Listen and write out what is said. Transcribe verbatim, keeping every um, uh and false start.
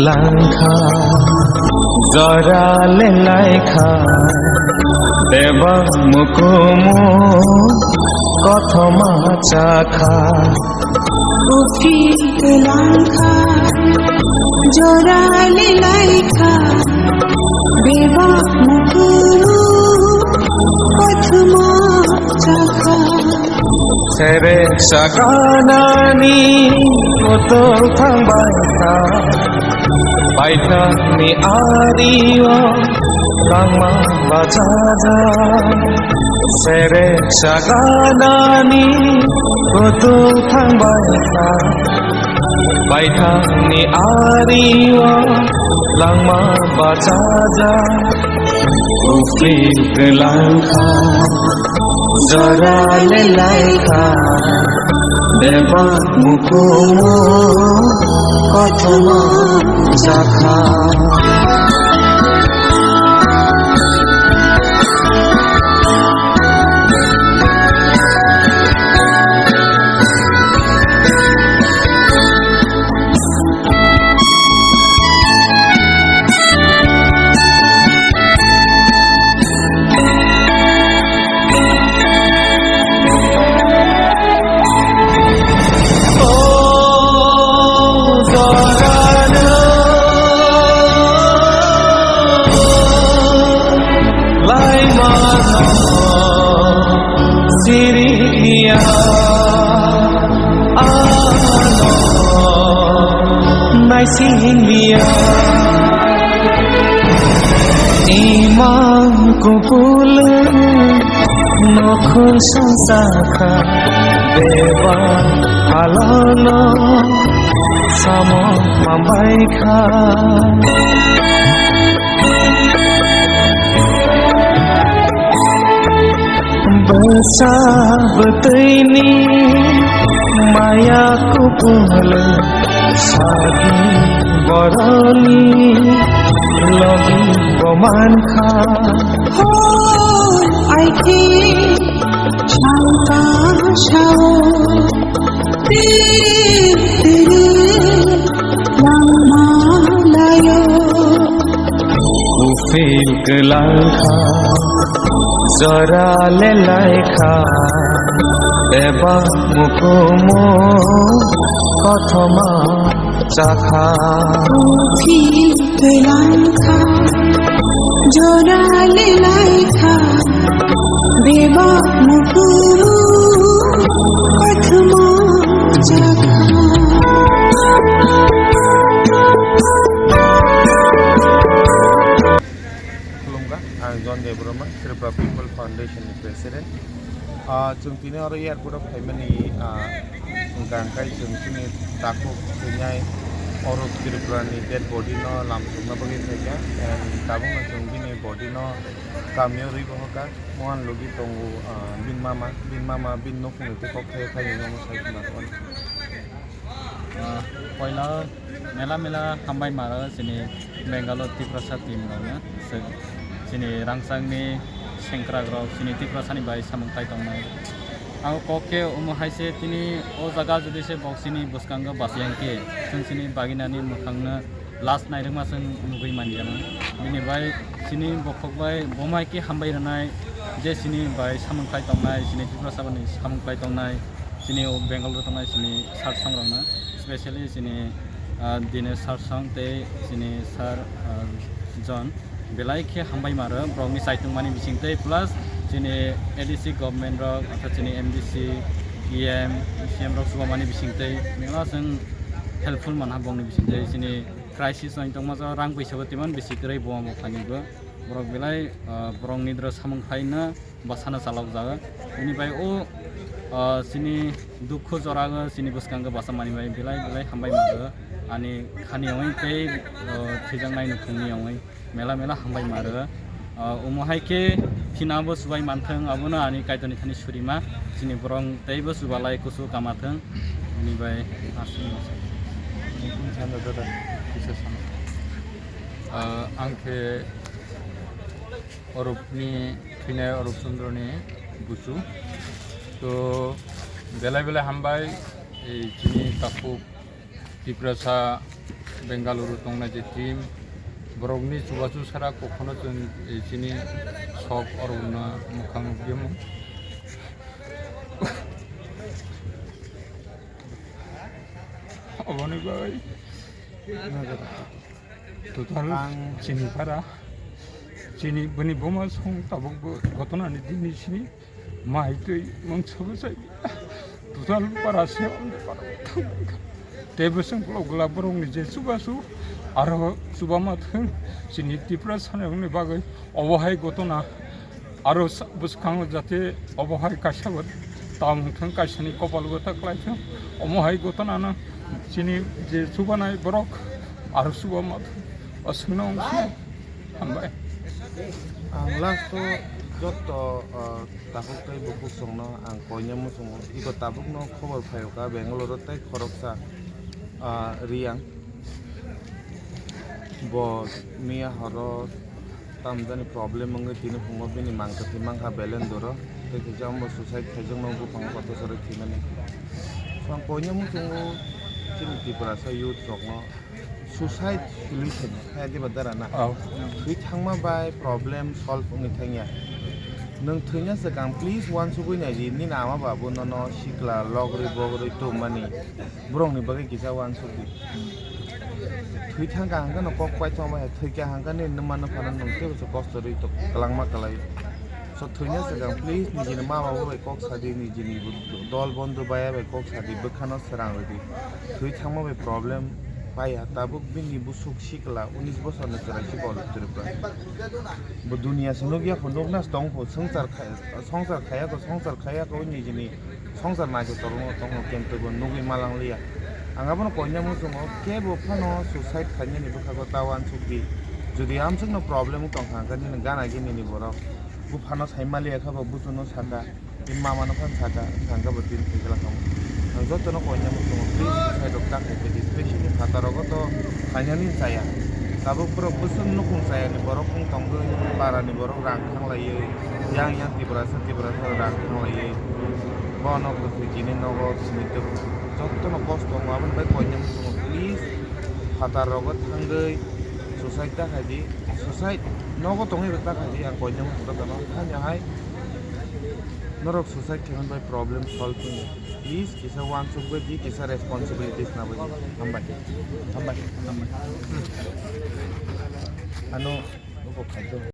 Langkha, jora le laikha, bebak mukumu kothoma chakha. Ufi langkha, jora le laikha, bebak mukumu kothoma chakha. Sere saganani kotor thangbai kha. Paithakni ario langma bachaja. Sere saganani kotor thangbai kha. Paithakni ario langma bachaja. Ufi langkha. Jora le laikha, bebak mukumu kothoma chakha. Siriya, ano, naising liya. Imang kupul, nokhun songsa kha, beba halono, samo mambai kha. Bwsa bwtwini maya kubul sadi boroni logi bo mankha. Hoi aiki changka sao. Tiri tiri langma layo. Uphil kwlangkha, jora le laikha, bebak mukumu kothoma chakha. Uphil kwlangkha, jora le laikha, bebak mukumu kothoma chakha. Khulumkha, ang John Debbarma, Tripura People Foundation ni President. Ah, chwng tini oro airport o phaimani, ah, hwnkha hwnkhe chwng chini takhuk thwinai Arup Tripura ni dead body no lamsokna bagwi phaikha. And tabukno chwng bini body no kamio rwi bohorkha. Mohan logi tongo, ah, bini mama, bini mama bini nukhungni tei kok thai thai omo sai khna. Ah, poila mela mela hambai maro chini Bangalore Tiprasa team rokno, se chini rangchakni sengkrak rok chini Tiprasani bai samung tai tongnai. Ang kok khe omo hai se tini o jaga jodi se bok chini bwskango bachai khe chwng chini baginani mwkhangno last nairwkma chwng nugwi manya. Bini bai chini bokhok bai bomai khe hambai rwnai je chini bai samung khlai tongnai, chini Tiprasa bani samung khlai tongnai, chini o Bengal rok tongnai chini sir song rokno, specially chini, ah, Dinesh sir song tei chini sir, ah, John belai khe hambai maro borokni chaitung mani bising tei plus chini A D C government rok, orthat chini M D C, E M, C M rok chuba mani bising tei mela chwng helpful manha bongni bising tei chini crisis wng tongma jora rang puisa bo teman bisi kwrwi bo amo khainwi bo borok belai, ah, borok nidra samung khlaina bwsano chalok jago. Bini bai o, ah, chini dukhu jora o chini bwskango bwsa mani bai belai belai hambai mano ani khani wngwi tei, ah, thwijaknai nukhungni wngwi mela mela hambai mano. Ah, omo hai khe thina bo chubai manthwng abono ani Kaitorni thani surima chini borok teibo chubalai kusu kamathwng bini bai aswk. Ah, ang khe Orupni thwinai Orup Chandra ni buchu. To belai belai hambai, ei chini takhuk Tiprasa Bengaluru tongnai je team, borokni chubachu sara kokhono chwng, eh, chini sok oro no mwkhang nukjamung. Oboni bagwi total ang chini para, chini bini buma song tabuk bo gotonani dini sini. Mai twi mungsa bwsai total para se tei bwswng ukulok gwla borokni je chubachu aro chubama thwng chini Tiprasani bagwi obo hai gotona aro sa-, bwskango jate obo hai kaisa bo tamung thwng kaisani kopal bo ta kwlai thwng omo hai gotonano chini je chubanai borok aro chubama thwng o swngno wng sino. Hambai. Ang last o joto, ah, takhuk tei bukhuk songno ang koinai muchungo. Iko tabukno khobor phaio ka Bangalore tei khoroksa, ah, Riyang. Bo miya horo tamjani problem wngwi tini phungo bini mangkwthwi mankha Belendoro. Tei kisa ombo suicide khaijakno buphang kotor sorwi thwimani. So ang koinai muchungo chini Tiprasa youth rokno suicide solution khe diba dara na? Oh. Thwi thangma bai problem solve wngwi thangya. Nwng thwina swkang please uansugwi nai di, nini ama babu nono sikla logri bogri tongmani borokni bagwi kisa uansuk di. Thwi thangkha hangkhe no kok paithoma bai thwikha hangkhe nini nwma nwphano nwng teibo se kosto rwi tok kwlangma kwlai. So thwina swkang please nijini mama babai kok sadi, nijini dol bondhu baya bai kok sadi, bwkhano srang rwdi. Thwi thangma bai problem paiya, tabuk bini busuk sikla unis bosorni chwrai si Golok Tripura. Bo duniya se nukya kho, nukna se tong kho, swngchar khai-, swngchar khaya kho, swngchar khaya kho nijini swngchar naithotok no tongno kentwi bo nugwi malang liya. Ang abono koinai muchungo kebo phano suicide khainani bwkhago ta uansuk di. Jodi amsukno problem wng tongkha hwnkhe nini gana gini ni borok buphano sai maliya khe bo buchukno saka, tei mamano phano saka, wngkha hwnkhe bo tini thwi glak kamo. Ang jotono koinai muchungo please suicide rok ta khai di, specially phataro go to khainani chaya. Tabuk borok bwswk nukhung chayani borok wng tongwi parani borok rang thanglaiwi, yang yang Tiprasa Tiprasa rang thanglaiwi. Bono kwthwi tini nogo simi twi jotono kosto wngo, aboni bai koinai muchungo please phatar rogo thangwi suicide ta khai di, suicide nogo tongwi bo ta khai di, ang koinai muchungo tongno thani hai norok suicide khaimani bai problem solve wngya, please kisa uansuk bai di, kisa responsibilities na bai di. Hambai, hambai, hambai. Ano, nuko khai do.